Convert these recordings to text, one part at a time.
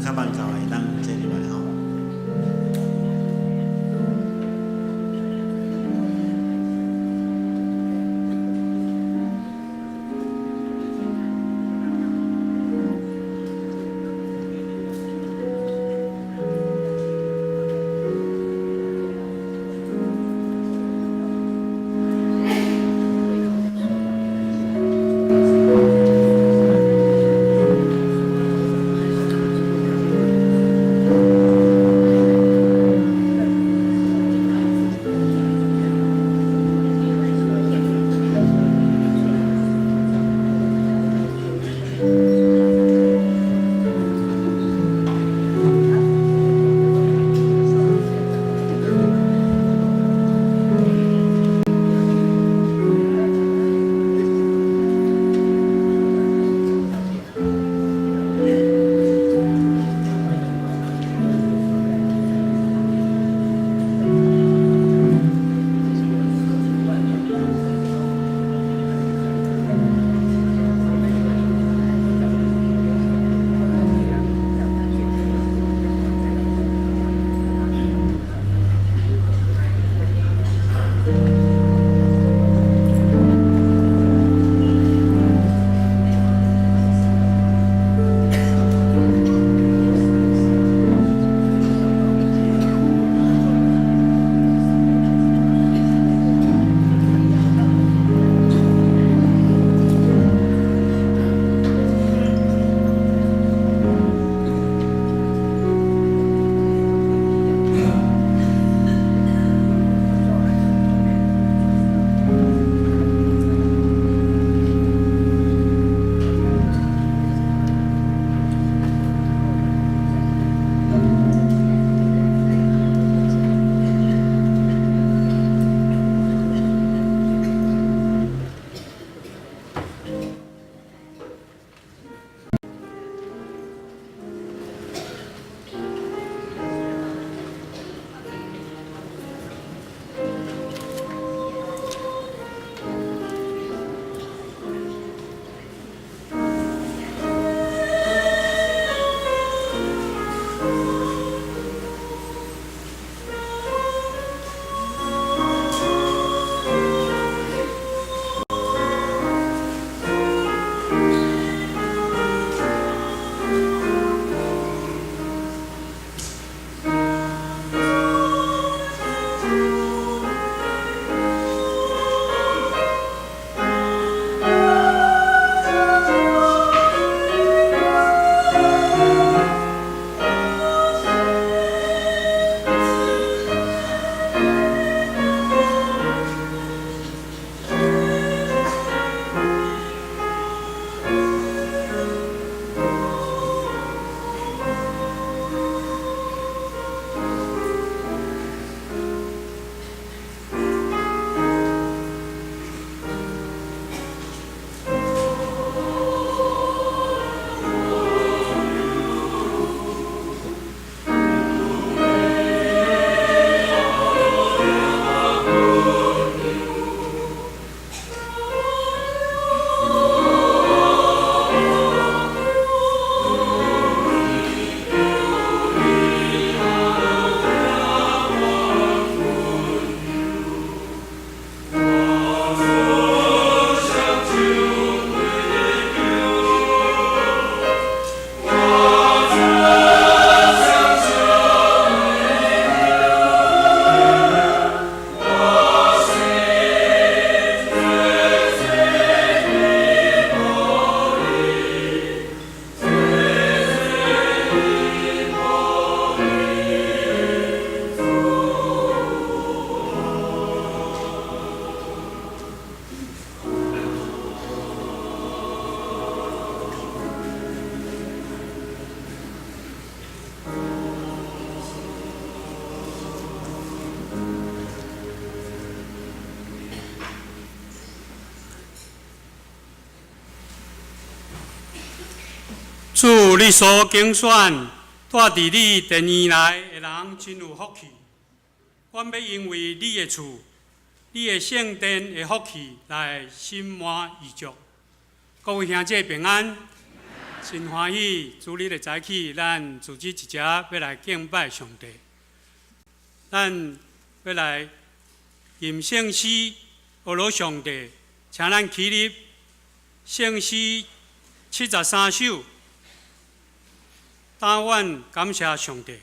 較慢到的，會當坐入來吼。主，你所揀選蹛佇你殿院內的人真有福氣。阮欲因為你的厝、你的聖殿的福氣來心滿意足。各位兄姐平安，真歡喜，主日的早起，咱組織一隻欲來敬拜上帝。咱欲來吟聖詩，呵咾上帝，請咱起立，聖詩73首，但願感謝上帝。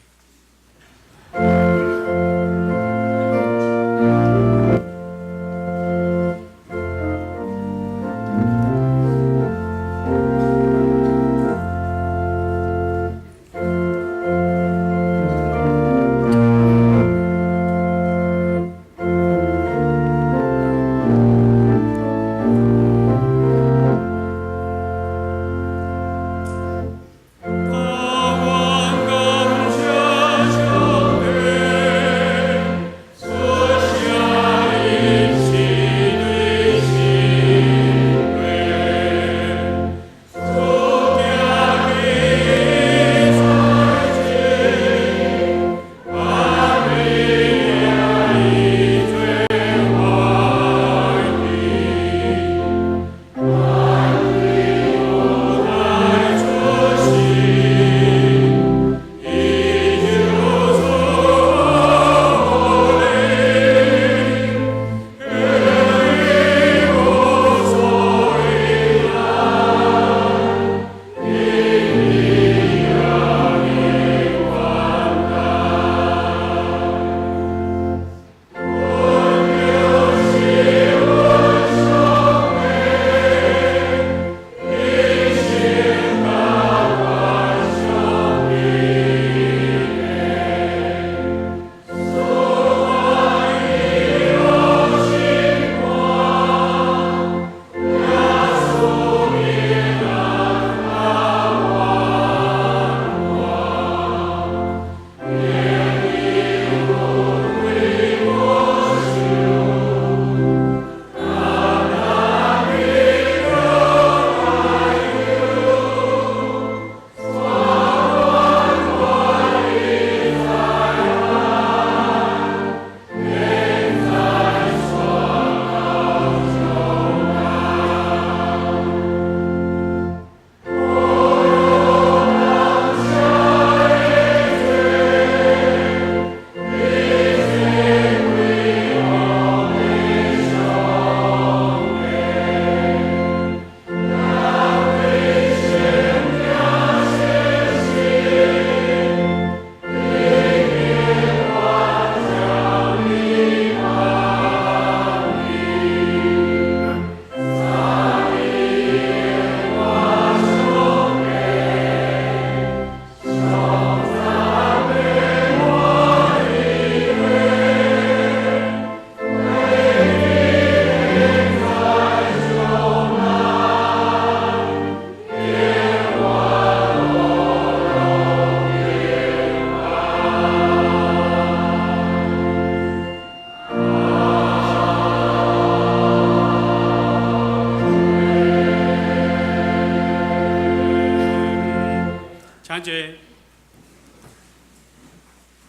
請坐，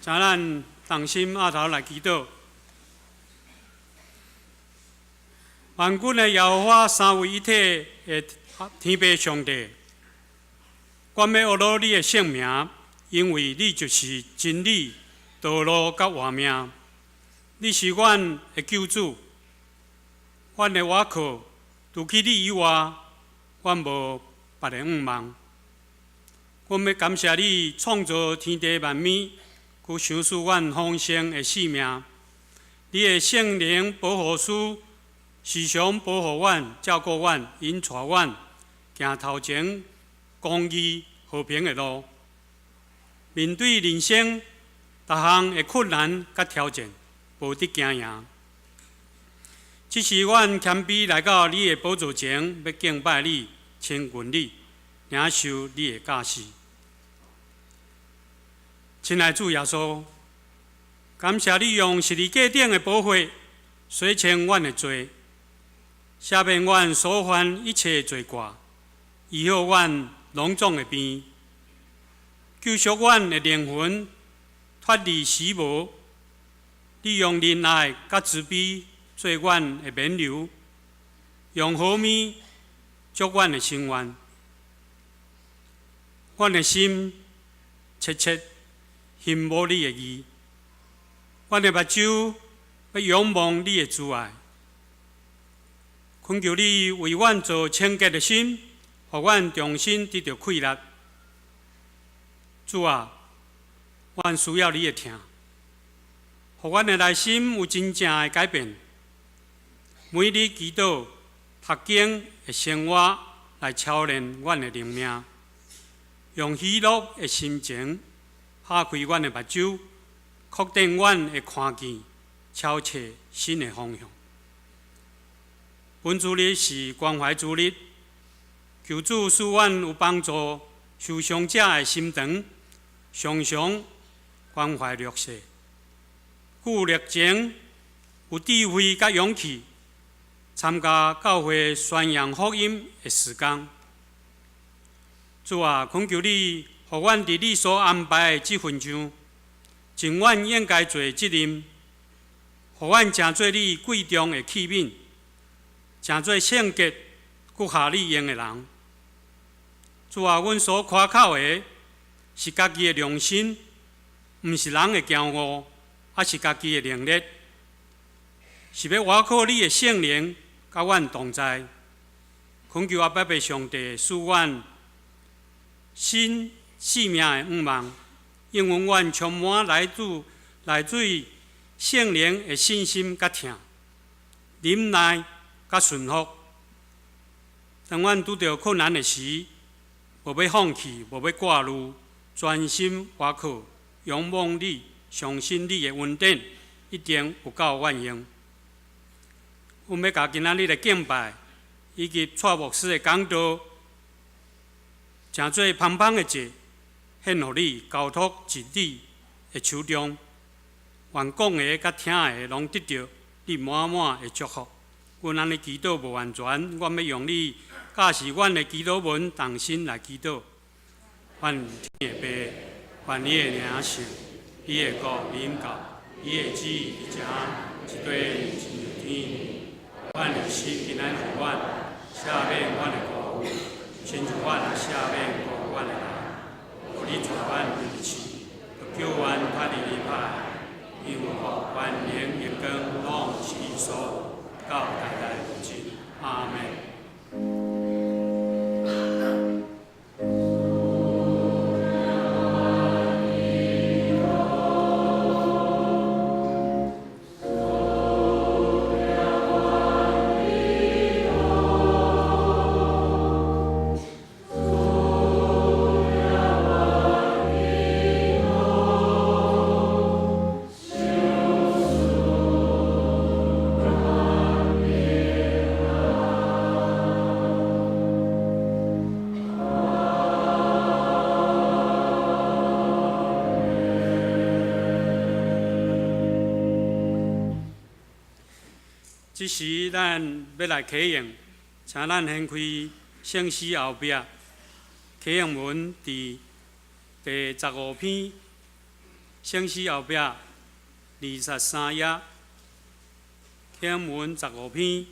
請咱同心阿頭來祈禱。萬軍的耶和華，三位一體的天父上帝，阮欲呵咾你的聖名，因為你就是真理、道路佮活命。你是阮的救主，阮的倚靠，除去你以外，阮無別个向望。阮欲感謝你創造天地萬物，閣賞賜阮豐盛的性命。你的聖靈保護師時常保護阮、照顧阮、引帶阮行頭前公義和平的路。面對人生逐項的困難佮挑戰，無得驚贏。這時阮謙卑來到你的寶座前，欲敬拜你、親近你、領受你的教示。親愛主耶穌，感謝你用十字架頂的寶血洗清阮的罪，赦免阮所犯一切罪過，醫好阮囊腫的病，救贖阮的靈魂脫離死亡。你用仁愛佮慈悲做阮的冕旒，用好物足阮的心願。阮的心切切欣慕你的義，阮的目睭欲仰望你的慈愛。懇求你為阮造清潔的心，予阮重新得著氣力。主啊，阮需要你的疼，予阮的內心有真正的改變。每日祈禱、讀經的生活來操練阮的靈命，用喜樂的心情拍開阮的目睭，擴展阮的看見，超揣新的方向。本主日是關懷主日，求主賜阮有幫助受傷者的心腸，常常關懷弱勢，具熱情、有智慧佮勇氣，參加教會宣揚福音的事工。主啊，懇求你，予阮佇你所安排的職份上，盡阮應該做的責任，予阮成做你貴重的器皿，成做聖潔、閣合你用的人。主啊，阮所誇口的是家己的良心，毋是人的驕傲，抑是家己的能力，是欲倚靠你的聖靈佮阮同在。懇求阿爸父上帝賜阮新生命的向望，應允阮充滿來自聖靈的信心佮疼、忍耐佮順服。當阮拄著困難的時，無欲放棄，無欲掛慮，專心倚靠，仰望你，相信你的恩典一定有夠阮用。阮欲共今仔日的敬拜以及蔡牧師的講道，成做芳芳的祭，獻予你，交託佇你的手中。願講的佮聽的，攏得著你滿滿的祝福。阮按呢祈禱無完全，阮欲用你教示阮的祈禱文，同心來祈禱。願天的父，願伊的名聖，伊的國臨到，伊的旨意佇遮，一地親像天。阮的食今仔日予阮，赦免阮的過誤，親像阮也赦免過誤阮的人。無你帶阮入試，著救阮脫離歹。因為國、權能、榮光，攏是你所，到代代無盡。阿們。這時，咱欲來啟用，請咱掀開聖詩後壁，啟用文佇第15篇，聖詩後壁23頁，啟用文十五篇。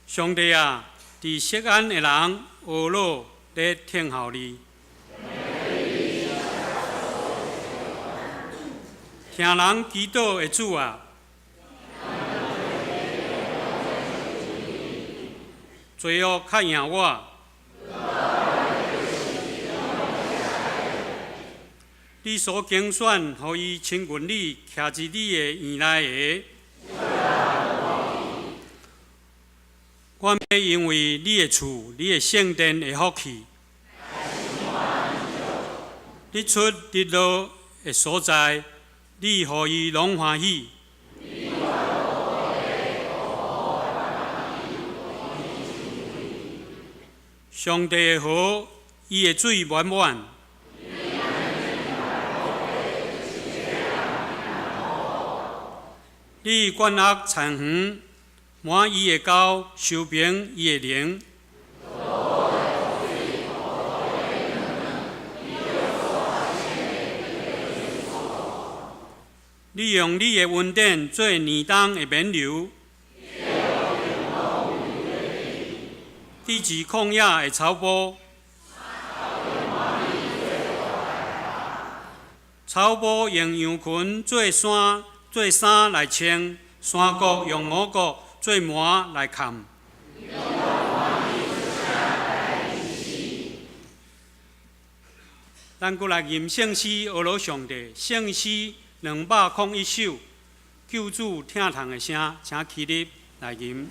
上帝啊，佇錫安的人呵咾咧聽候你。聽人祈禱的主啊，罪惡較贏我，你所揀選，予伊親近你，徛佇你的院內的，阮欲因為你的厝、你的聖殿的福氣，日出日落的所在，你予伊攏歡喜。上帝的河，伊的水滿滿。你管轄田園，滿伊的溝，修平伊的嶺。你用你的恩典做年冬的冕旒，醫治曠野的草埔，草埔用羊群做衫做衫來穿，山谷用五穀做糜來崁。咱閣來吟聖詩，呵咾上帝，聖詩201首，救主疼痛的聲，請起立來吟。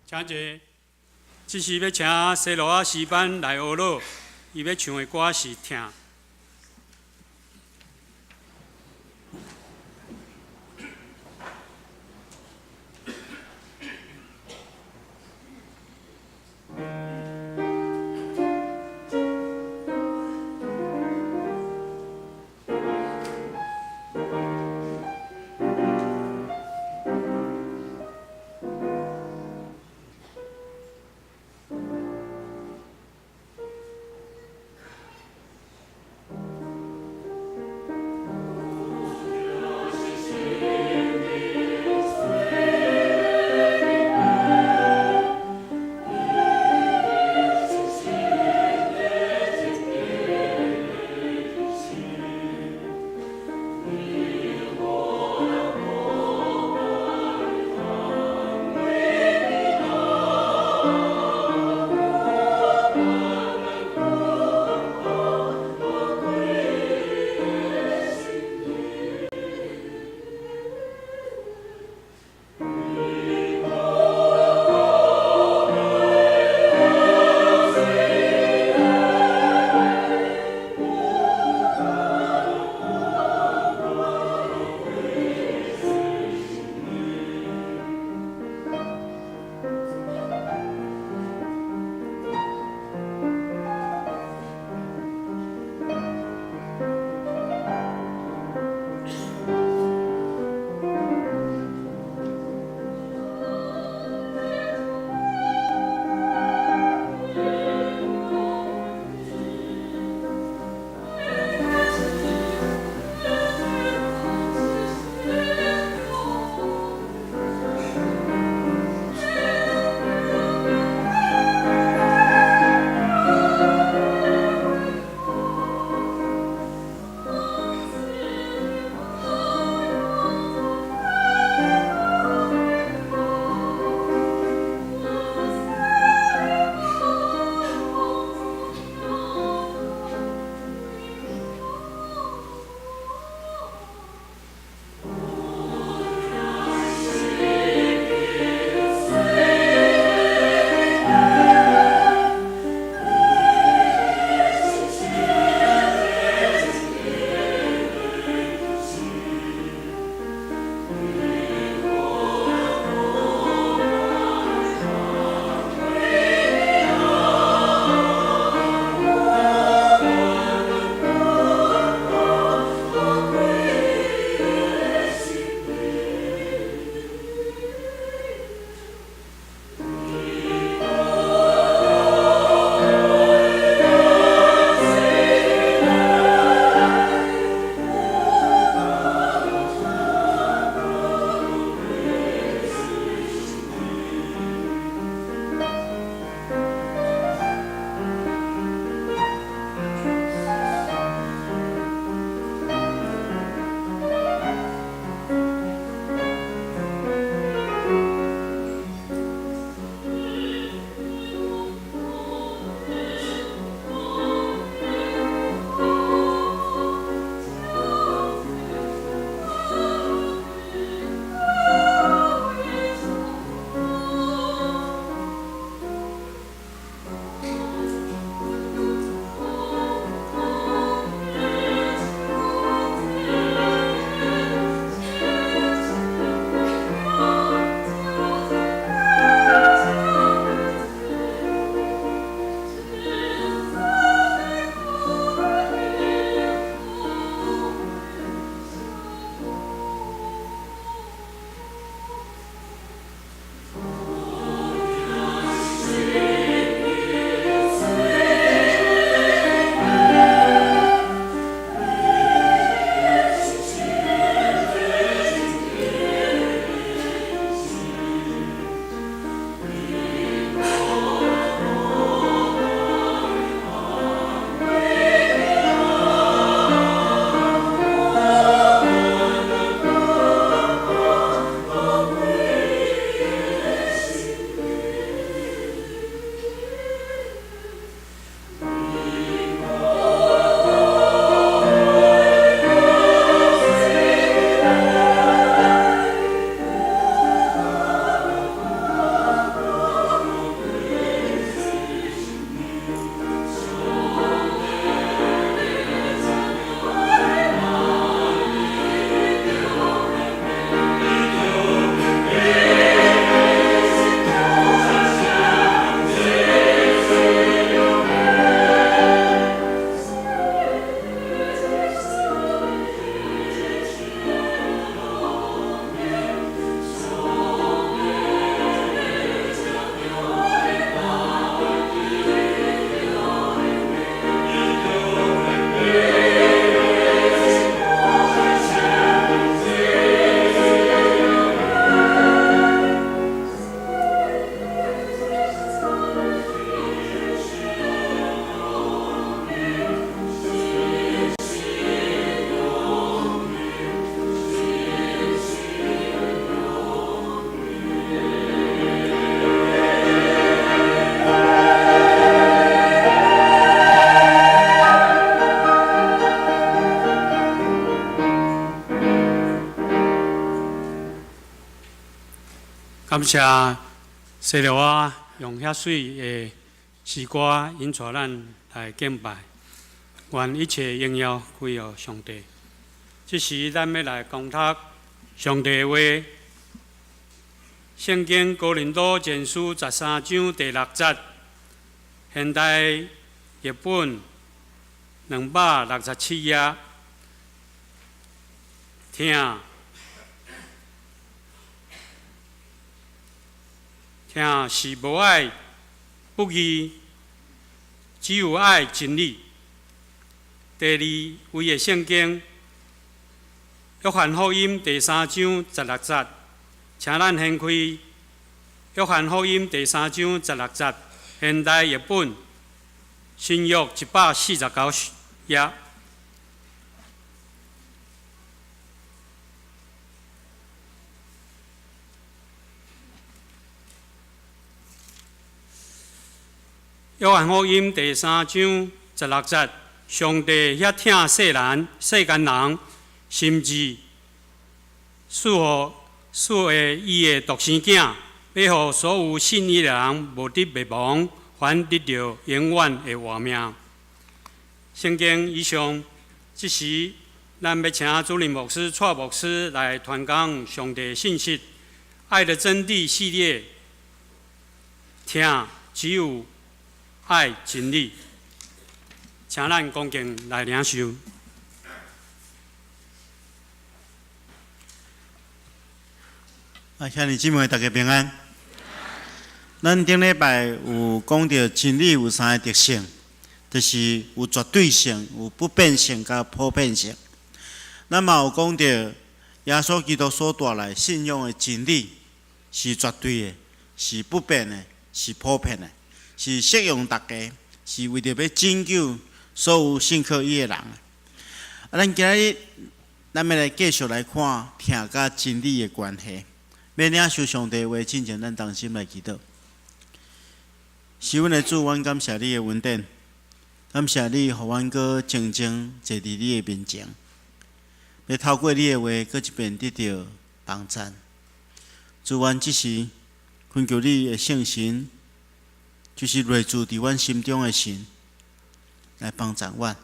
請坐。這時欲請西羅亞詩班來呵咾，伊欲唱的歌是《疼》。感謝西羅啊，用遐媠的詩歌引帶咱來敬拜，願一切榮耀歸予上帝。這時，咱欲來講讀上帝的話，聖經哥林多前書13章第6節，現代譯本267頁，疼。疼是無愛不義，只有愛真理。第二位的聖經，約翰福音第三章十六節，請咱掀開約翰福音第三章十六節，現代譯本新約149頁。約翰福音第三章十六節，上帝遐疼世人、世間人，甚至賜予賜予伊的獨生囝，欲予所有信伊的人無得滅亡，反得著永遠的活命。聖經以上，這時咱欲請主任牧師、蔡牧師來傳講上帝信息，愛的真諦系列，疼只有愛真理，請咱恭敬來領受。啊，兄弟姊妹，大家平安。咱頂禮拜有講著真理有三個特性，就是有絕對性、有不變性、佮普遍性。咱嘛有講著耶穌基督所帶來信仰的真理是絕對的，是不變的，是普遍的。是適用大家，是為著欲拯救所有信靠伊的人。啊，咱今日咱欲來繼續來看疼佮真理的關係。欲領受上帝話進前，咱同心來祈禱。是阮的主，阮感謝你的恩典，感謝你予阮閣靜靜坐佇你的面前，欲透過你的話，閣一遍得著幫贊。主，阮這時懇求你的聖神，就是內住佇阮心中的神，來幫助阮，予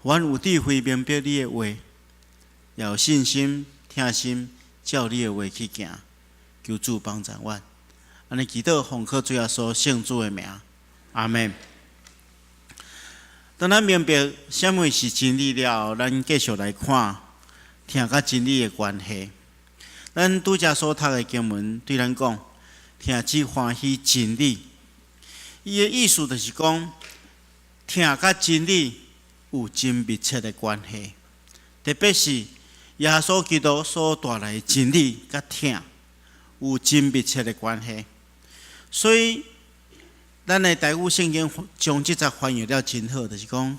阮有智慧明白你的話，也有信心、疼心，照你的話去行。求主幫助阮。按呢祈禱奉靠主耶穌聖子的名，阿門。當咱明白啥物是真理了後，咱繼續來看疼佮真理的關係。咱拄才所讀的經文對咱講，疼只歡喜真理。伊的意思就是講，疼佮真理有真密切的關係，特別是耶穌基督所帶來的真理佮疼有真密切的關係。所以，咱的台語聖經將這節翻譯了真好，就是講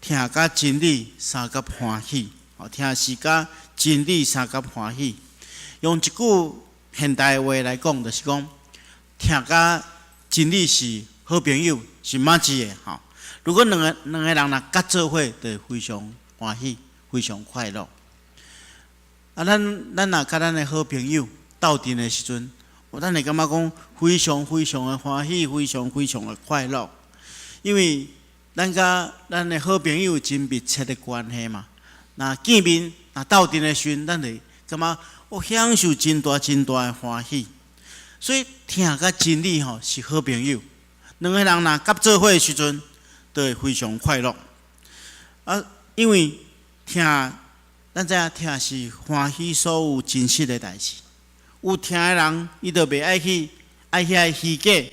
疼佮真理相佮歡喜，哦，疼是佮真理相佮歡喜。用一句現代話來講，就是講疼佮真理是好朋友，是麻吉的吼。如果兩個人若結做伙，就會非常歡喜，非常快樂。啊，咱若佮咱的好朋友鬥陣的時陣，咱會感覺講非常非常的歡喜，非常非常的快樂，因為咱佮咱的好朋友有真密切的關係嘛。若見面，若鬥陣的時陣，咱會感覺我享受真大真大的歡喜。所以疼佮真理吼是好朋友，兩個人若夾做伙的時陣，都會非常快樂。啊，因為疼，咱知影疼是歡喜所有真實的代誌。有疼的人，伊就袂愛去愛遐虛假、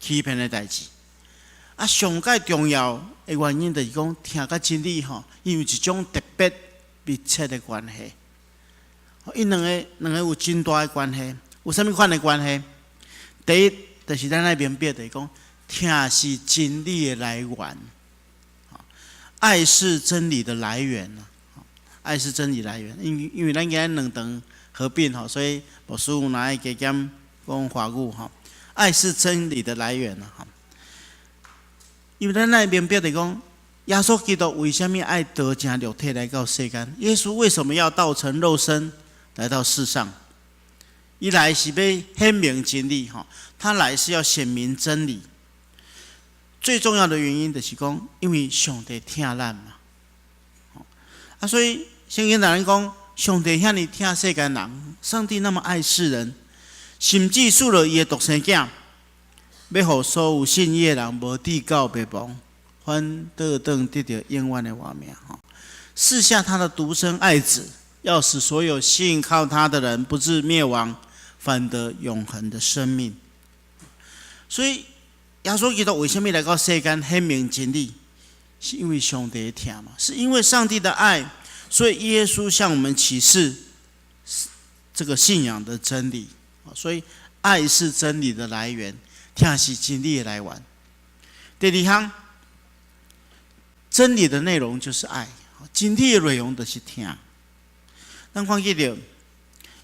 欺騙的代誌。啊，上蓋重要的原因就是講，疼佮真理吼，伊有一種特別密切的關係。𪜶兩個有真大的關係，有啥物款的關係？第一，就是咱愛明白，就是講，疼是真理的來源。愛是真理的來源。愛是真理來源，因為咱今日兩堂合併吼，所以牧師有哪愛加減講華語吼。愛是真理的來源啊！因為咱愛明白的講，耶穌基督為啥物愛道成肉體來到世間？耶穌為什麼要道成肉身來到世上？伊來是欲顯明真理吼，他來是要顯明真理。最重要的原因就是講，因為上帝疼咱嘛。啊，所以聖經內講，上帝遐爾疼世間人，上帝那麼愛世人，甚至賜了伊的獨生囝，欲予所有信伊的人無至到滅亡，反倒轉得著永遠的活命。吼，賜下他的獨生愛子，要使所有信靠他的人不至滅亡，反得永恆的生命。所以耶穌基督為啥物來到世間顯明真理？是因為上帝的疼嘛？是因為上帝的愛，所以耶穌向我們啟示這個信仰的真理。所以愛是真理的來源，疼是真理的來源。第二項，真理的內容就是愛，真理的內容就是疼。咱看見著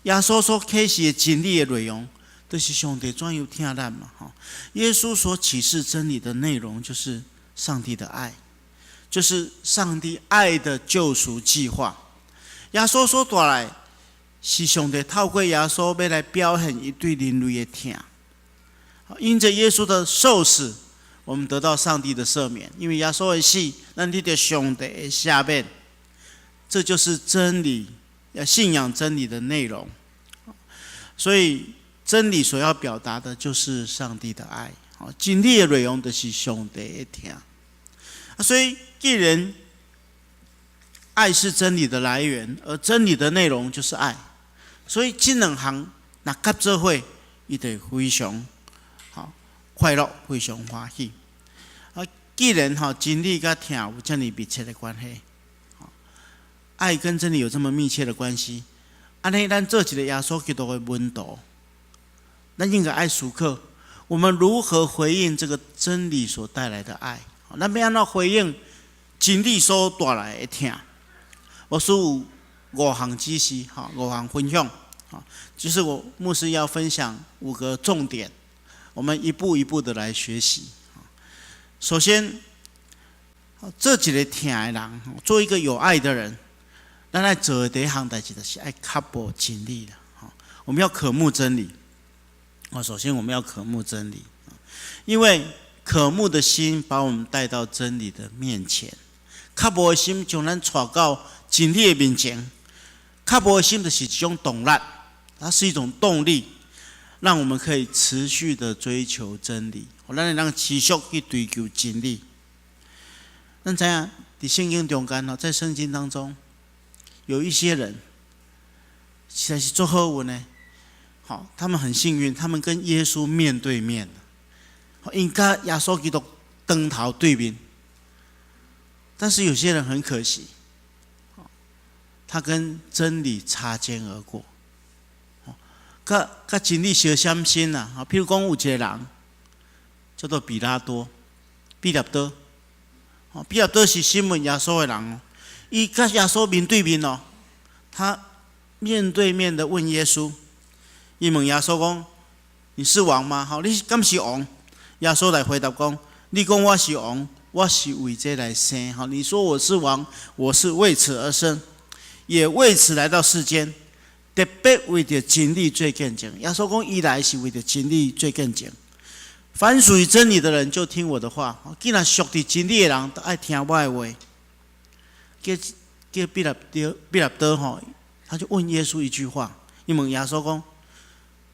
耶穌所啟示的真理的內容，就是上帝怎樣疼咱嘛？吼，耶穌所啟示真理的內容就是上帝的愛，就是上帝愛的救贖計劃。耶穌所帶來是上帝透過耶穌欲來表現伊對人類的疼。因著耶穌的受死，我們得到上帝的赦免。因為耶穌的死，咱得著上帝的赦免。這就是真理，要信仰真理的內容。所以真理所要表達的就是上帝的愛。真理的內容就是上帝的疼。所以既然愛是真理的來源，而真理的內容就是愛，所以這兩項若合做伙，伊就非常好快樂，非常歡喜。啊，既然吼真理佮疼有遮爾密切的關係，愛跟真理有這麼密切的關係，按呢，咱做一個耶穌基督的門徒，咱應該愛思考，我們如何回應這個真理所帶來的愛？咱欲按怎回應真理所帶來的疼？牧師有五項指示，哈，五項分享，就是我牧師要分享五個重點，我們一步一步的來學習。首先，做一個疼的人，做一個有愛的人，咱愛做的第一項代誌就是愛渴慕真理啦。我們要渴慕真理。哦，首先我們要渴慕真理，因為渴慕的心把我們帶到真理的面前。渴慕的心將咱帶到真理的面前。渴慕的心就是一種動力，它是一種動力。讓我們可以持續的追求真理，予咱會當持續去追求真理。咱知影，佇聖經中間吼，在聖經當中，有一些人實在是足好運的，好，他們很幸運，他們跟耶穌面對面，𪜶佮耶穌基督當頭對面。但是有些人很可惜，他跟真理擦肩而過，佮佮真理相閃身啦。譬如講，有一個人叫做彼拉多，彼拉多，彼拉多是審問耶穌的人哦，伊佮耶穌面對面哦，他面對面的問耶穌，伊問耶穌講：“你是王嗎？好，你敢是王？”耶穌來回答講：“你講我是王，我是為這來生。好，你說我是王，我是為此而生，也為此來到世間，特別為著真理做見證。”耶穌講，伊來是為著真理做見證。凡屬於真理的人，就聽我的話。既然屬佇真理的人，都愛聽我的話。叫叫彼拉多，彼拉多吼，他就問耶穌一句話，伊問耶穌講：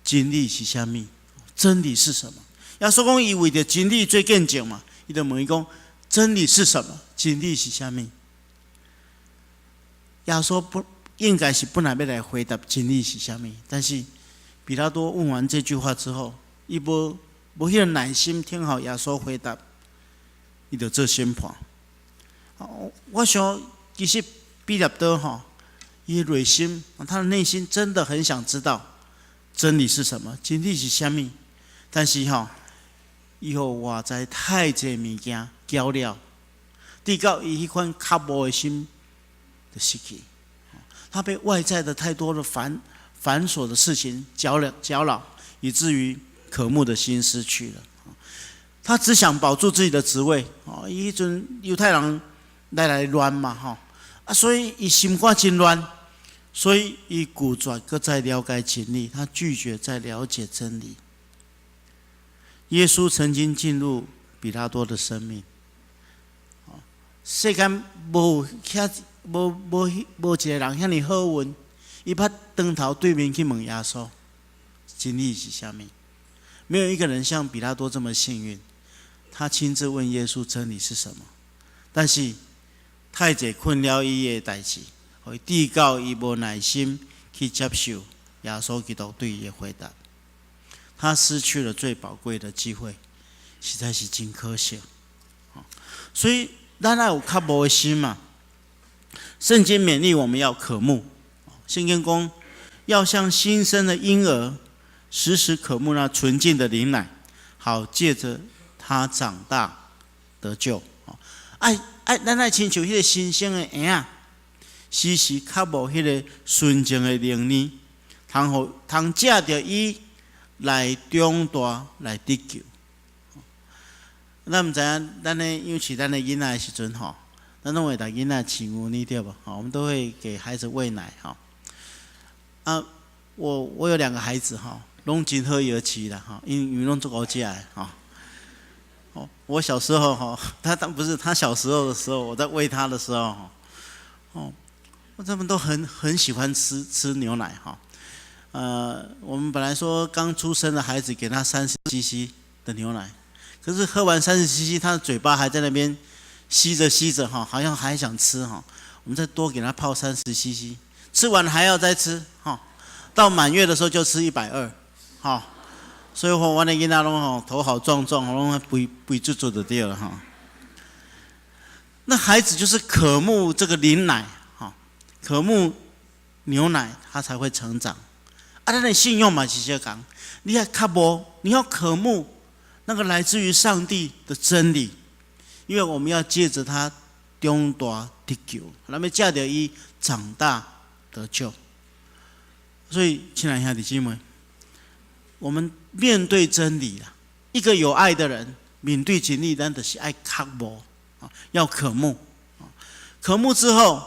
真理是啥物？真理是什麼？耶穌講，伊為著真理做見證嘛，伊就問伊講：真理是什麼？真理是啥物？耶穌不應該是本來欲來回答真理是啥物，但是彼拉多問完這句話之後，伊無無彼個耐心聽好耶穌回答，伊就做審判。我想其實彼拉多吼，伊內心，他的內心真的很想知道真理是什麼，真理是啥物，但是吼，伊予外在太濟物件攪了，直到伊彼款渴慕的心就失去。他被外在的太多的繁繁瑣的事情攪了攪擾，以至於渴慕的心失去了。他只想保住自己的職位。哦，彼陣猶太人來來亂嘛，吼啊，所以伊心肝真亂，所以伊拒絕閣再了解真理，他拒絕再了解真理。耶穌曾經進入彼拉多的生命，世間無遐無無無一個人遐爾好運，伊捌當頭對面去問耶穌，真理是啥物？沒有一個人像彼拉多這麼幸運，他親自問耶穌真理是什麼。但是太濟困擾伊的代誌，予伊直到伊無耐心去接受耶穌基督對伊的回答，他失去了最寶貴的機會，實在是真可惜。所以咱愛有渴慕的心嘛。聖經勉勵我們要渴慕，聖經講要像新生的嬰兒，時時渴慕那純淨的靈奶，好借着它長大得救。愛愛，咱愛親像彼個新生的嬰仔，時時渴慕彼個純淨的靈奶，通予通藉著伊來長大來得救。咱毋知影，咱咧養飼咱的囡仔的時陣吼，咱攏會共囡仔飼牛奶對無？吼，我們都會給孩子餵奶吼。啊，我有兩個孩子吼，攏真好藥飼啦吼，因為攏足夠食的吼。哦，我小時候吼，他當不是他小時候的時候，我在餵他的時候吼，哦，他們都很喜歡吃牛奶哈。我們本來說剛出生的孩子給他30 cc 的牛奶，可是喝完30 cc，他的嘴巴還在那邊吸着吸着哈，好像還想吃哈。我們再多給他泡30 cc，吃完還要再吃哈。到滿月的時候就吃120，哈。所以說阮的囡仔攏吼頭好壯壯，攏肥肥嘟嘟就對了哈。那孩子就是渴慕這個靈奶，哈，渴慕牛奶，他才會成長。啊，咱的信仰嘛是相仝，你愛渴慕，你要渴慕那個來自於上帝的真理，因為我們要借着他長大得救，咱欲藉著伊長大得救。所以，親愛兄弟姊妹，我們面對真理啊，一個有愛的人面對真理，咱就是愛渴慕啊，要渴慕啊。渴慕之後，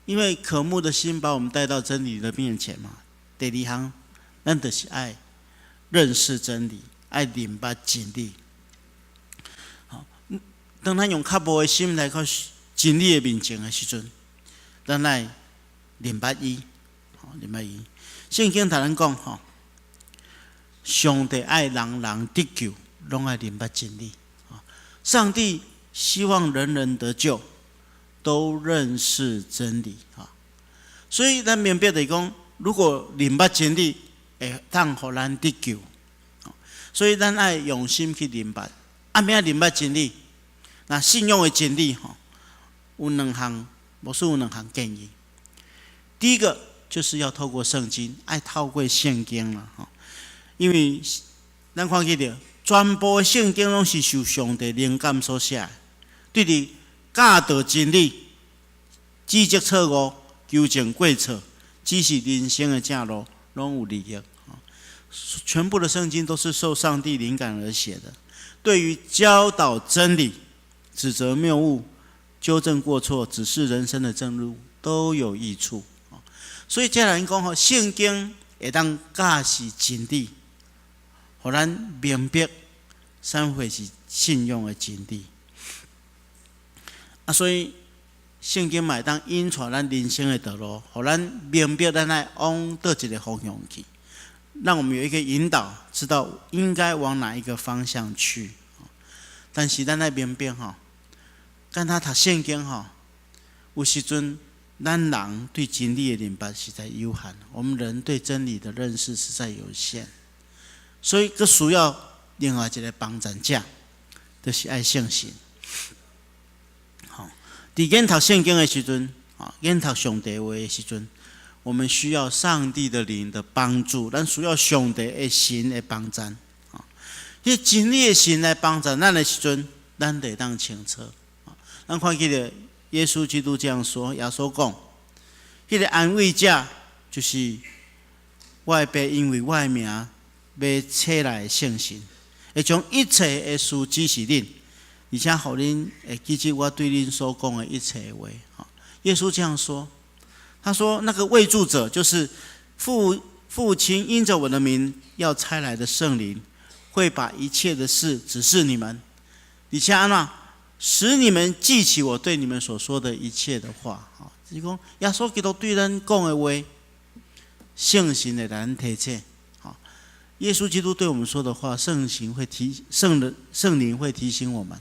因為渴慕的心把我們帶到真理的面前嘛。第二項，咱就是愛認識真理，愛認捌真理。好，當咱用渴慕的心來到真理的面前的時陣，咱來認捌伊，好，認捌伊。聖經同咱講，吼，上帝愛人人得救，攏愛認捌真理。上帝希望人人得救，都認識真理啊。所以咱明白就是講，如果認捌真理，會當予咱得救。所以咱愛用心去認捌。啊，欲按怎認捌真理？那信仰的真理吼，有兩項，牧師有兩項建議。第一個就是要透過聖經，愛透過聖經啦吼。因為咱看見著，全部的聖經攏是受上帝靈感所寫的，對佇教導真理、指責錯誤、糾正過錯、指示人生的正路，攏有利益。全部的聖經都是受上帝靈感而寫的，對於教導真理、指責謬誤、糾正過錯、指示人生的正路，都有益處。所以這人講吼，聖經會當教示真理，予咱明白啥物是信仰的真理。啊，所以聖經嘛會當引帶咱人生的道路，予咱明白咱愛往佗一個方向去，讓我們有一個引導，知道應該往哪一個方向去。但是咱愛明白吼，敢若讀聖經吼，有時陣咱人對真理的認捌實在有限，我們人對真理的認識實在有限，所以閣需要另外一個幫贊者，就是愛聖神。吼，佇研讀聖經的時陣，啊，研讀上帝話的時陣，我們需要上帝的靈的幫助，咱需要上帝的神的幫贊。啊，彼真理的神來幫助咱的時陣，咱就會當清楚。咱看見著耶穌基督這樣說，耶穌講，彼個安慰者就是我的爸因為我的名欲差來的聖神，會將一切的事指示恁，而且予恁會記得我對恁所講的一切話。耶穌這樣說，他說那個慰助者就是父親因着我的名要差來的聖靈，會把一切的事指示你們，而且按怎使你們記起我對你們所說的一切的話。哈，就是講耶穌基督對咱講的話，聖神會來咱提醒。好，耶穌基督對我們說的話，聖靈會提醒我們，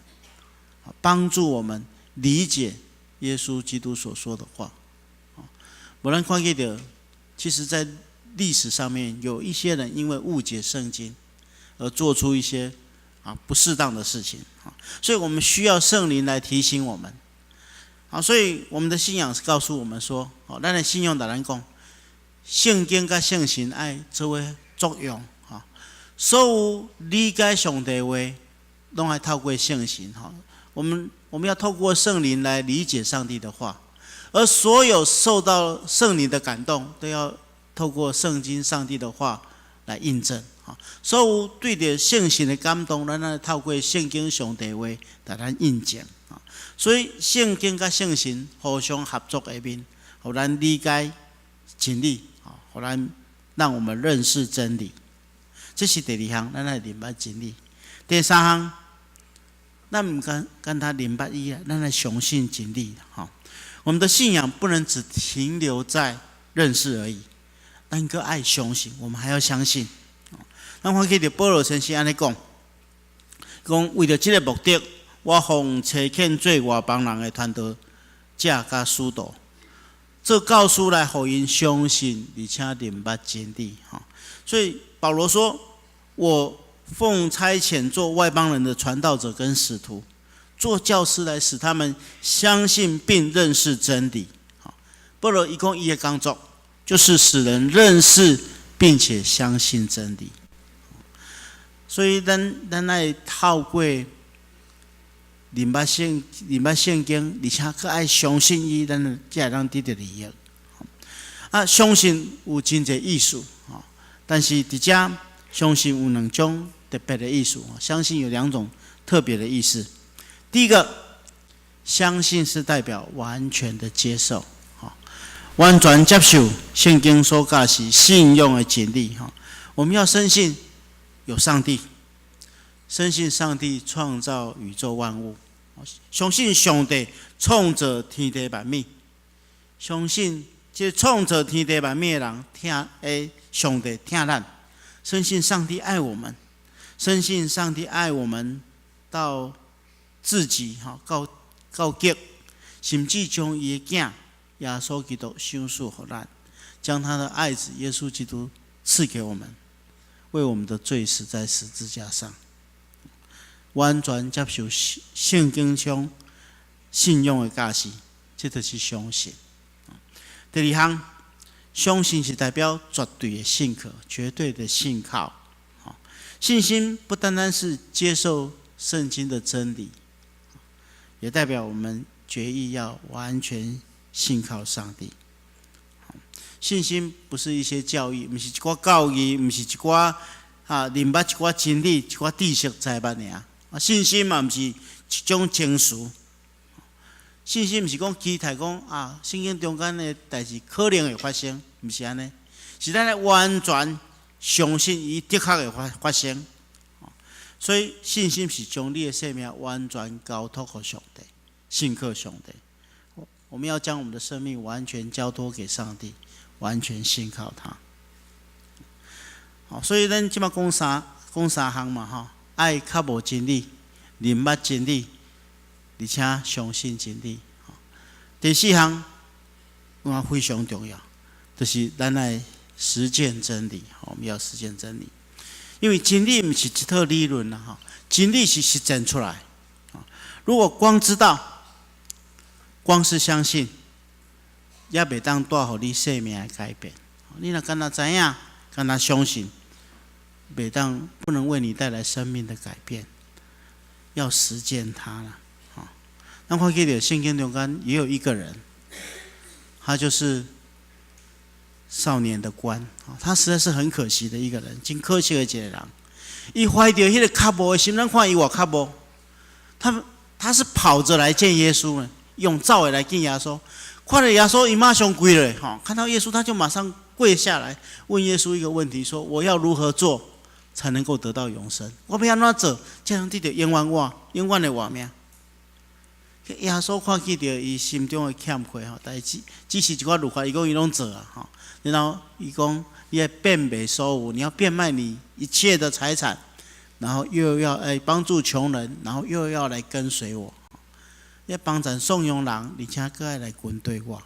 幫助我們理解耶穌基督所說的話。無咱看見著，其實，在歷史上面，有一些人因為誤解聖經，而做出一些不適當的事情。所以我們需要聖靈來提醒我們。好，所以我們的信仰是告訴我們說，哦，咱的信仰共咱講，聖經佮聖神愛做伙作用，哈，所有理解上帝話，攏愛透過聖神，哈，我們要透過聖靈來理解上帝的話，而所有受到聖靈的感動，都要透過聖經上帝的話來印證。所有對著聖神的感動，咱愛透過聖經上帝話來咱印證。所以聖經佮聖神互相合作下面，予咱理解真理，予咱讓我們認識真理。這是第二項，咱愛認捌真理。第三項，咱毋敢干焦認捌伊啊，咱愛相信真理。哈，我們的信仰不能只停留在認識而已，咱閣愛相信，我們還要相信。咱看見著保羅先生按呢講，講為著這个目的，我奉差遣做外邦人的傳道者佮使徒，做教師來予𪜶相信，而且認捌真理。哈，所以保羅說：我奉差遣做外邦人的傳道者跟使徒，做教師來使他們相信並認識真理。好，保羅伊講伊的工作就是使人認識並且相信真理。所以咱愛透過認捌聖經，而且閣愛相信伊，咱才會當得著利益。啊，相信有真濟意思，但是佇遮相信有兩種特別的意思。相信有兩種特別的意思。第一個，相信是代表完全的接受，完全接受聖經所教示信仰的真理。哈，我們要深信有上帝，深信上帝創造宇宙萬物，相信上帝創造天地萬物，相信這創造天地萬物的人疼的上帝疼咱。深信上帝愛我們，深信上帝愛我們到至極吼，到極，甚至將伊的囝耶穌基督賞賜予咱，將他的愛子耶穌基督賜給我們，為我們的罪死在十字架上。完全接受聖經上信仰的教示，這就是相信。第二項，相信是代表絕對的信靠，絕對的信靠。信心不單單是接受聖經的真理，也代表我們決意要完全信靠上帝。信心不是一些教義，毋是一寡教義，毋是一寡啊，認捌一寡真理、一寡知識知捌爾。啊，信心嘛，毋是一種情緒。信心毋是講期待講啊，聖經中間的代誌可能會發生，毋是按呢，是咱愛完全相信伊的確會發生。所以信心是將你的生命完全交託予上帝，信靠上帝。我們要將我們的生命完全交託給上帝，完全信靠他。好，所以咱這擺講三項嘛，吼，愛渴慕真理，認捌真理，而且相信真理。第四項，我非常重要，就是咱愛實踐真理。我們要實踐真理，因為真理毋是一套理論啦，吼，真理是實踐出來。如果光知道，光是相信，也袂當帶予你生命的改變。你若干焦知影，干焦相信，袂當不能為你帶來生命的改變，要實踐它啦。吼，咱看見著聖經中間也有一個人，他就是少年的官，他實在是很可惜的一個人，真可惜的一個人。伊懷著彼個渴慕的心，咱看伊偌渴慕，他是跑着來見耶穌呢，用走的來見耶穌。看著耶穌，伊馬上跪落，吼，看到耶穌他就馬上跪下來問耶穌一個問題：說我要如何做才能夠得到永生？我欲按怎做，才能得著永遠的活命？耶穌看見著伊心中的欠缺吼，但是只是一寡律法，伊講伊攏做啊，吼。然後伊講，你愛變賣所有，你要變賣你一切的財產，然後又要愛幫助窮人，然後又要來跟隨我。你幫贊送養人，而且閣愛來跟隨我。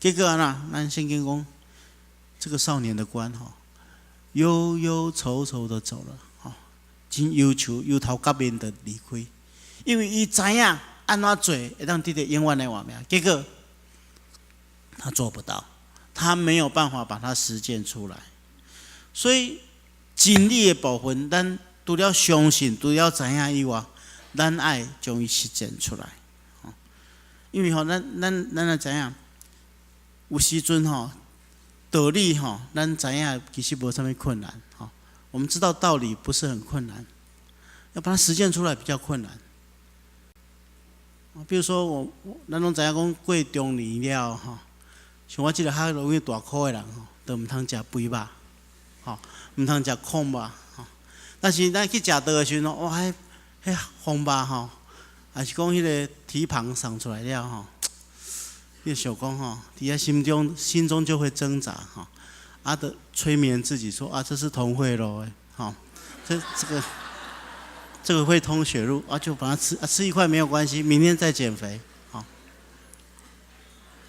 結果按怎，咱聖經講，這個少年的官吼，憂憂愁愁的走了，吼，真憂愁，憂頭結面的離開，因為伊知影按怎做會當得著永遠的活命，結果他做不到，他沒有辦法把它實踐出來。所以真理的部分，咱除了相信、除了知影以外，咱愛將伊實踐出來。因為吼，咱也知影，有時陣吼，道理吼，咱知影其實無啥物困難吼。我們知道道理不是很困難，要把它實踐出來比較困難。比如說我，咱攏知影講過中年了吼，像我這個較容易大箍的人吼，都毋通食肥肉，吼，毋通食炕肉，吼。但是咱去食桌的時陣，哇，彼風肉吼，還是講彼個蹄膀送出來了吼，你想講吼，佇遐心中就會掙扎吼，啊，就催眠自己說啊，這是通血路的，吼，這個會通血路啊，就把它吃啊，吃一塊沒有關係，明天再減肥，好。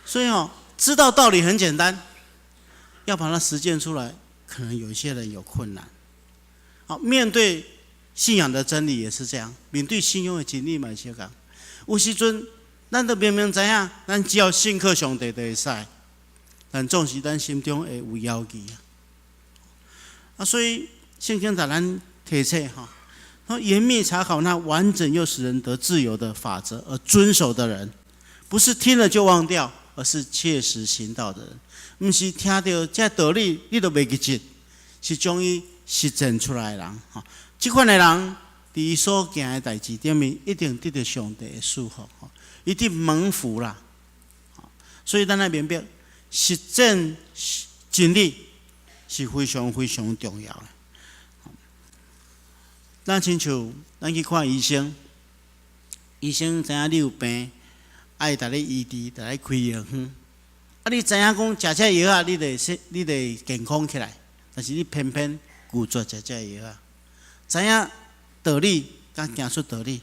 所以哦，知道道理很簡單，要把它實踐出來，可能有一些人有困難。好，面對信仰的真理也是這樣，面對信仰的真理嘛是共。有時陣，咱都明明知影，咱只要信靠上帝就會使，但總是咱心中會有猶豫啊。啊，所以聖經共咱提醒吼，說嚴密查考那完整又使人得自由的法則而遵守的人，不是聽了就忘掉，而是切實行道的人。毋是聽著這道理你就袂記得，是將伊實踐出來的人。吼，這款的人，佇伊所行的代誌頂面，一定得著上帝的祝福，一定蒙福啦。所以咱愛明白，實踐真理是非常非常重要的。咱親像咱去看醫生，醫生知影你有病，愛共你醫治，共你開藥方。啊，你知影講食這藥仔，你就會健康起來，但是你偏偏拒絕食這藥仔。知影道理佮行出道理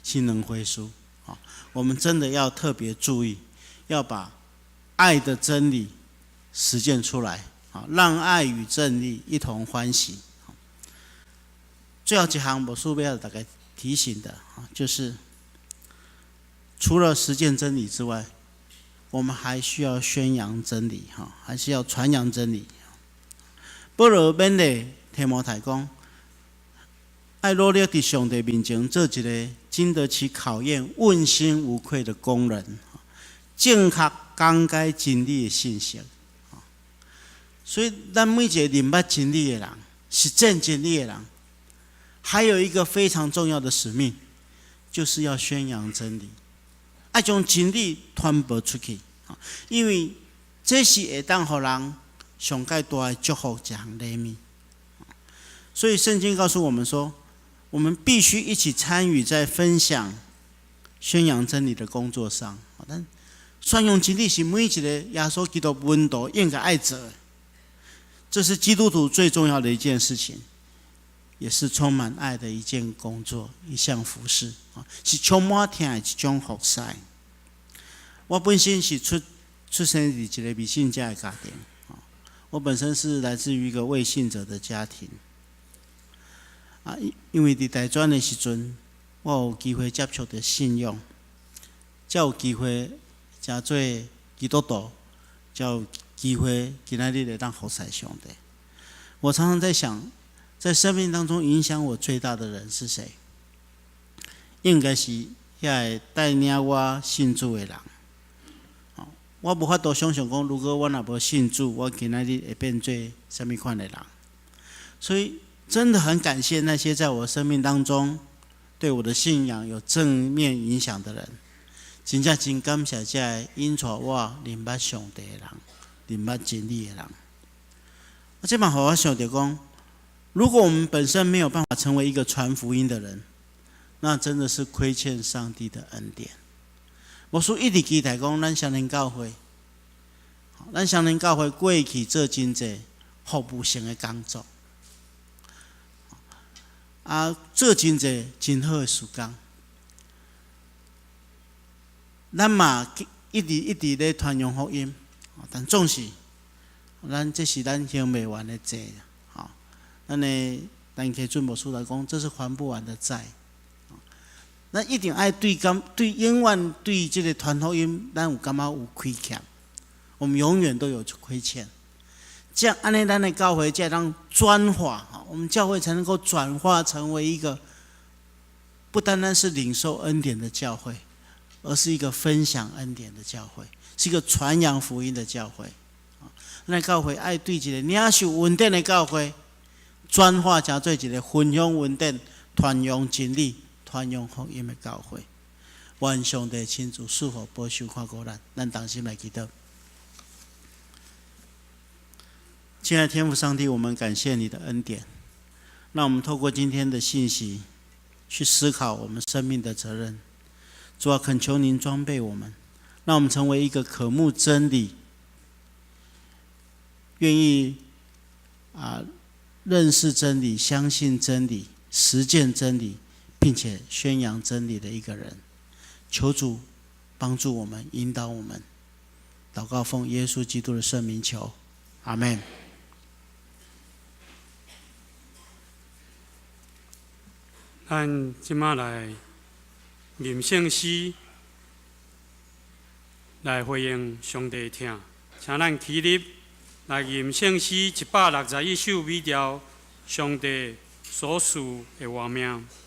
是兩回事。我們真的要特別注意，要把愛的真理實踐出來，讓愛與真理一同歡喜。最後一項，牧師欲大家提醒的，就是除了實踐真理之外，我們還需要宣揚真理，哈，還是要傳揚真理。保羅勉勵提摩太講，愛努力佇上帝面前做一个經得起考驗、問心無愧的工人，正確講解真理的信息。所以，咱每一个認捌真理的人，實踐真理的人，還有一個非常重要的使命，就是要宣揚真理，愛將真理傳播出去。因為這是會當予人上蓋大的祝福一項禮物。所以聖經告訴我們說，我們必須一起參與在分享、宣揚真理的工作上。但宣揚真理是每一個耶穌基督門徒應該愛做的，這是基督徒最重要的一件事情，也是充滿愛的一件工作、一項服事，是充滿疼的一種服侍。我本身是出生佇一個未信者的家庭，我本身是來自於一個未信者的家庭。啊，因為佇大專的時陣，我有機會接觸著信仰，才有機會成做基督徒，才有機會今仔日會當服侍上帝。我常常在想，在生命當中影響我最大的人是誰？應該是遐個帶領我信主的人。我無法度想象講，如果我若無信主，我今仔日會變做啥物款的人。所以，真的很感謝那些在我生命當中對我的信仰有正面影響的人。真正真感謝這个引帶我認捌上帝的人，認捌真理的人。這嘛予我想著講，如果我們本身沒有辦法成為一個傳福音的人，那真的是虧欠上帝的恩典。牧師一直期待講，咱雙連教會，咱雙連教會過去做真濟服務性的工作，啊，做真濟真好的事工。咱嘛一直一直咧傳揚福音，但總是咱這是咱還袂完的債，吼。咱的陳啟俊牧師來講，這是還不完的債。咱一定愛對感對永遠對這个傳福音，咱有感覺有虧欠，我們永遠都有虧欠。這樣按呢，咱的教會才會當轉化，我們教會才能夠轉化成為一個不單單是領受恩典的教會，而是一個分享恩典的教會，是一個傳揚福音的教會。咱教會愛對一个領受恩典的教會，轉化成做一个分享恩典、傳揚真理、傳揚福音的教會。願上帝親自賜福保守看顧咱，咱同心來祈禱。親愛的天父上帝，我們感謝你的恩典，讓我們透過今天的信息去思考我們生命的責任。主啊，懇求您裝備我們，讓我們成為一個渴慕真理、願意認識真理、相信真理、實踐真理，並且宣揚真理的一個人。求主幫助我們，引導我們。禱告奉耶穌基督的聖名求，阿門。咱這馬來吟聖詩來回應上帝疼，請咱起立來吟聖詩161首美調，上帝所賜的活命。上帝所賜活命。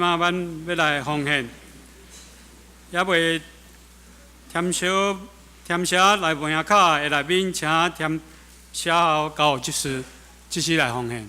馬咱欲來奉獻，猶未填寫填寫來問卡的內面，請填寫好交予執事，執事來奉獻。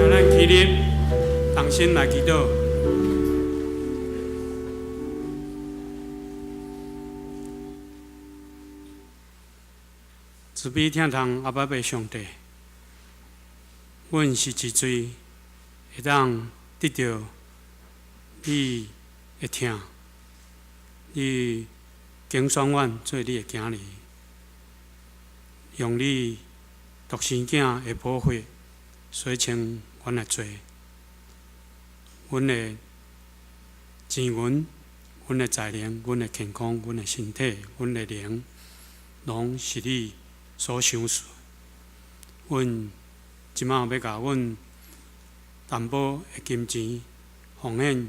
請咱起立，同心來祈禱。慈悲疼痛阿爸父上帝，阮是一罪，會當得著你的疼，你揀選阮做你的囝兒，用你獨生囝的寶血洗清阮的罪，阮的錢銀、阮的才能、阮的健康、阮的身體、阮的靈，攏是你所賞賜。阮這馬欲共阮淡薄的金錢奉獻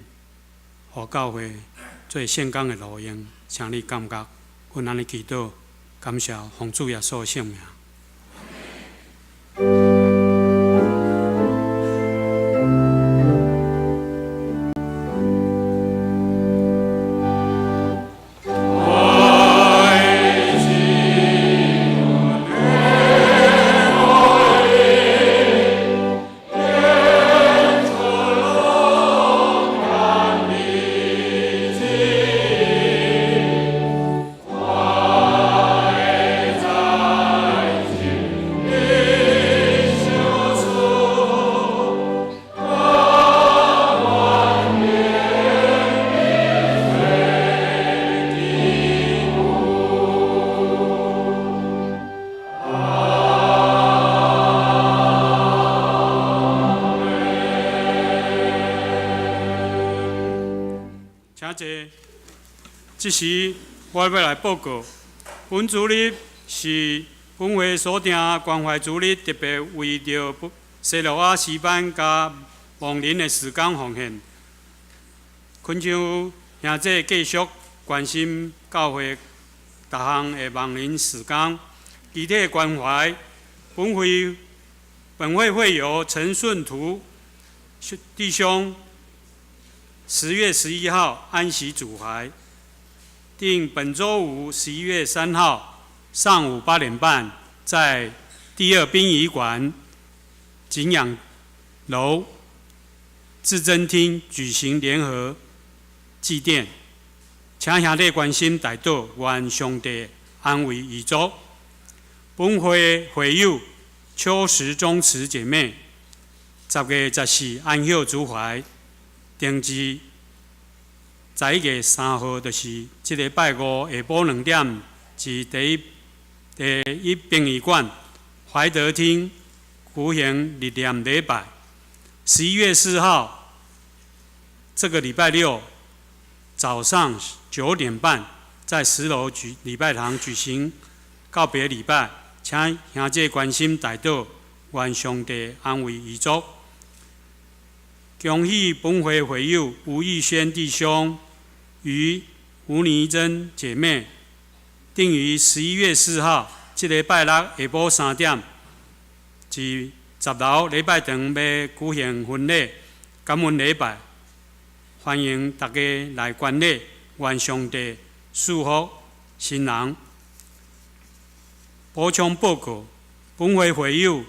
予教會做聖工的路用，請你感覺。阮按呢祈禱，感謝奉主耶穌的聖名。謝。這時我欲來報告，本主日是本會所訂關懷主日，特別為著西羅亞詩班佮亡靈的事工奉獻。懇求兄弟繼續關心教會逐項的亡靈事工，具體關懷。本會會友陳順圖弟兄，10月11號安息主懷，定本週五11月3號上午8點半，在第二殯儀館景仰樓至尊廳舉行聯合祭奠，請兄弟關心代禱，願上帝安慰遺族。本會會友邱時忠慈姐妹，10月14安息主懷，定佇11月3號，就是這个拜五下晡2點，佇第一殯儀館懷德廳舉行日念禮拜。11月4號，這個禮拜六早上9點半，在10樓舉禮拜堂舉行告別禮拜，請兄弟關心代禱，願上帝安慰遺族。恭喜本會會友吳玉軒弟兄與吳妮珍姐妹，定於11月4號，這个拜六下晡3點，佇10樓禮拜堂欲舉行婚禮感恩禮拜，歡迎大家來觀禮，願上帝賜福新人。補充報告，本會會友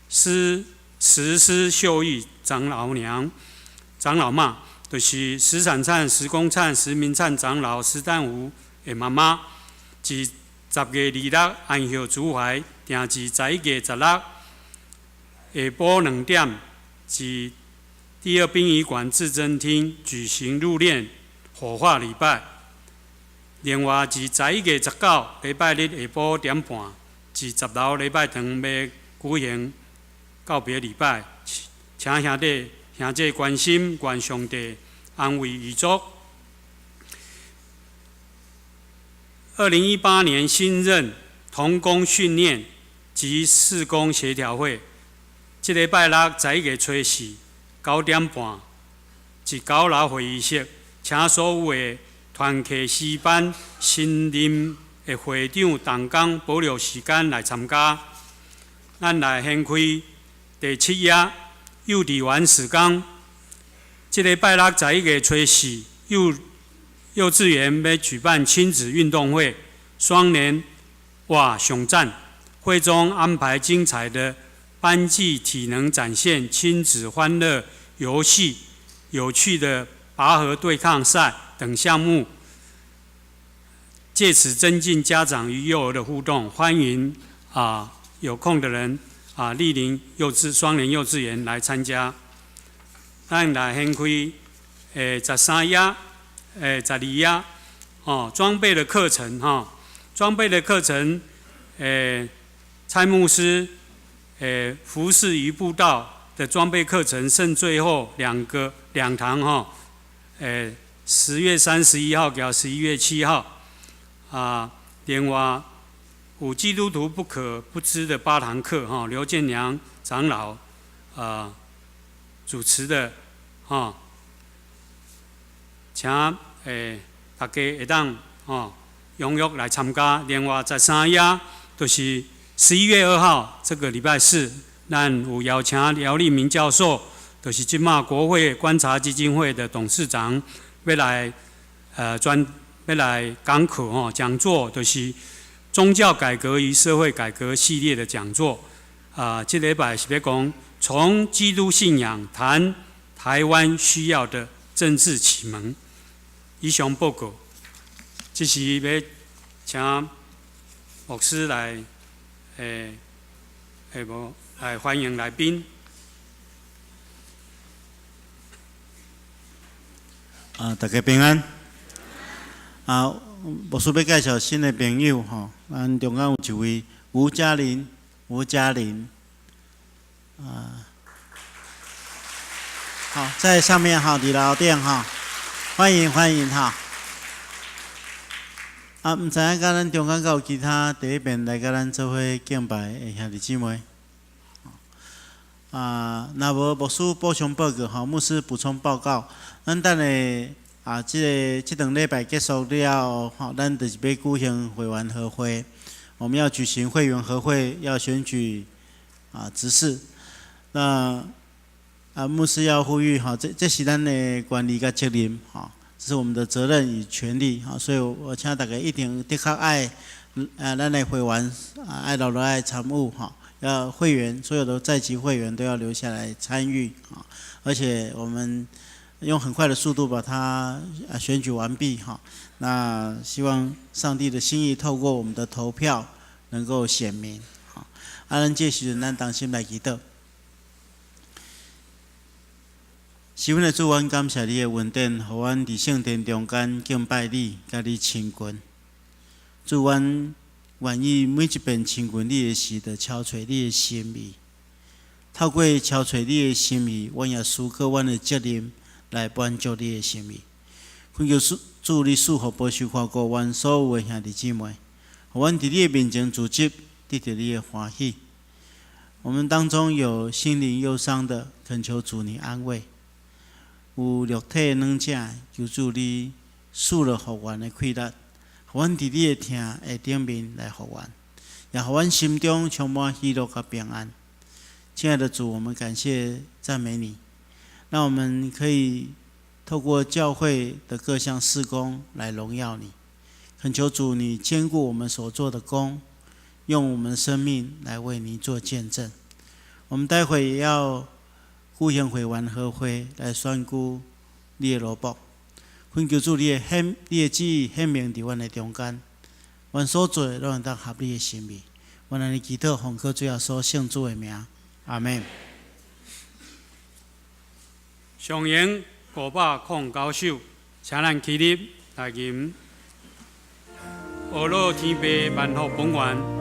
施慈施秀玉長老娘、長老媽，就是石產燦、石公燦、石明燦長老石丹武的媽媽，佇10月26安息主懷，定佇11月16下晡2點，佇第二殯儀館至尊廳舉行入殮火化禮拜。另外，佇11月19禮拜日下晡點半，佇10樓禮拜堂欲舉行告別禮拜，請兄弟兄姐關心，願上帝安慰遺族。2018年新任同工訓練及事工協調會，這禮拜六11月初四9點半，佇9樓會議室，請所有的團契詩班新任的會長同工保留時間來參加。咱來掀開第七頁幼稚園事工。這禮拜六11月初四，幼稚園欲舉辦親子運動會，雙連哇上讚。會中安排精彩的班級體能展現、親子歡樂遊戲、有趣的拔河對抗賽等項目，借此增進家長與幼兒的互動。歡迎有空的人蒞臨雙連幼稚園來參加。咱來掀開13頁、12頁，哦，裝備的課程哈，裝備的課程，蔡牧師，服侍與布道的裝備課程，剩最後兩個兩堂哈，10月31號到11月7號，另外有基督徒不可不知的八堂課哈，劉建良長老主持的哈，請大家會當吼踴躍來參加。另外13頁就是11月2號這個禮拜四，咱有邀請姚立明教授，就是這馬國會觀察基金會的董事長，欲來專欲來講課吼講座，就是宗教改革與社會改革系列的講座。這禮拜是欲講從基督信仰談台灣需要的政治啟蒙。以上報告，這時欲請牧師來，無來歡迎來賓。大家平安。牧師欲介紹新的朋友吼，咱中間有一位吳嘉玲，吳嘉玲。好，在上面哈，佇樓頂哈。歡迎歡迎哈。啊，毋知影佮咱中間閣有其他第一遍來佮咱做伙敬拜的兄弟姊妹。啊，若無牧師補充報告吼，牧師補充報告。咱等下啊，這个這頓禮拜結束了後，吼，咱就是欲舉行會員合會。我們要舉行會員合會，要選舉啊執事。那啊，牧師要呼籲哈，這是咱的權利佮責任哈，這是我們的責任與權利哈，所以我請大家一定的確愛啊，咱的會員啊愛留落來參與哈，要會員所有的在籍會員都要留下來參與啊，而且我們用很快的速度把它選舉完畢哈。那希望上帝的心意透過我們的投票能夠顯明。好，啊，咱這時陣咱同心來祈禱。是阮的主，阮感謝你的恩典，予阮佇聖殿中間敬拜你，佮你親近。主，阮願意每一遍親近你的時，就敲揣你的心意。透過敲揣你的心意，阮也思考阮的責任來滿足你的心意。懇求主，主你賜福保守看顧阮所有的兄弟姊妹，予阮佇你的面前組織，得著你的歡喜。我們當中有心靈憂傷的，懇求主你安慰；有肉體軟弱，求主你賜了復原的氣力，予阮佇你的疼的頂面來復原，也予阮心中充滿喜樂佮平安。親愛的主，我們感謝讚美你，讓我們可以透過教會的各項事工來榮耀你。懇求主，你堅固我們所做的工，用我們生命來為你做見證。我們待會也要舉行會員合會來選舉你的奴僕。懇求主，你的旨意顯明佇阮的中間，阮所做的攏會當合你的心意。阮按呢祈禱，奉靠主耶穌聖子的名，阿門。上演509首，請咱起立來吟。阿樂天父萬福本願。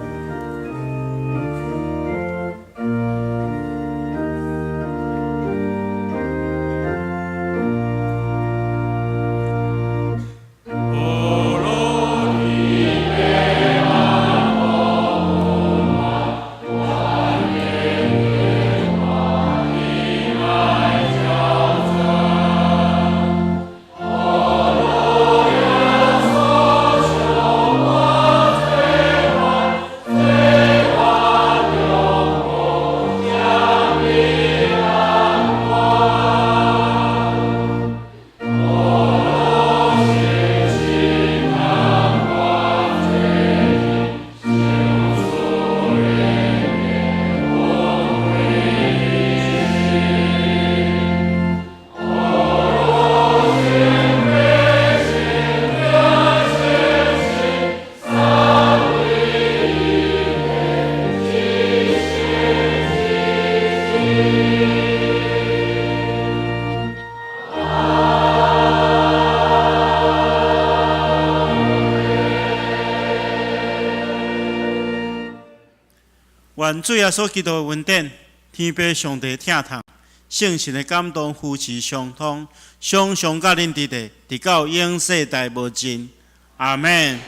願主耶穌基督的恩典、天父上帝疼痛、聖神的感動、扶持相通，常常佮恁佇咧，直到永世代無盡。阿門。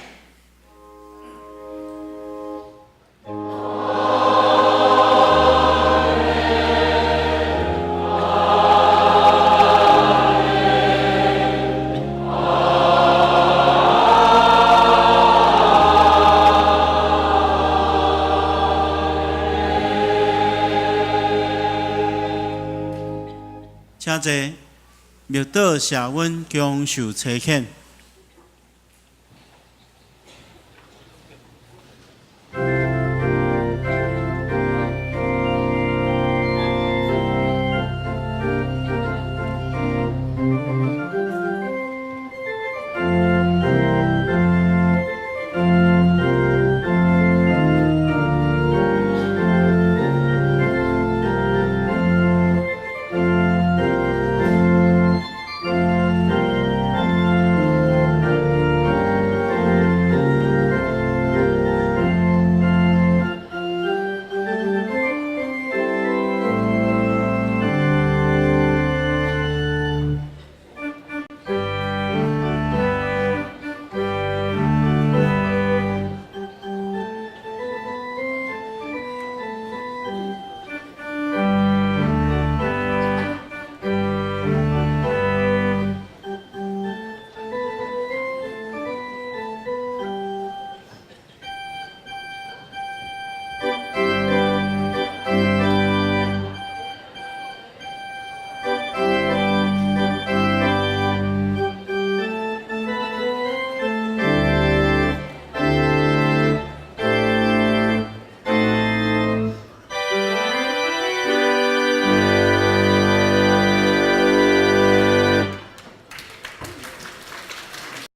請坐，默禱謝阮恭受差遣。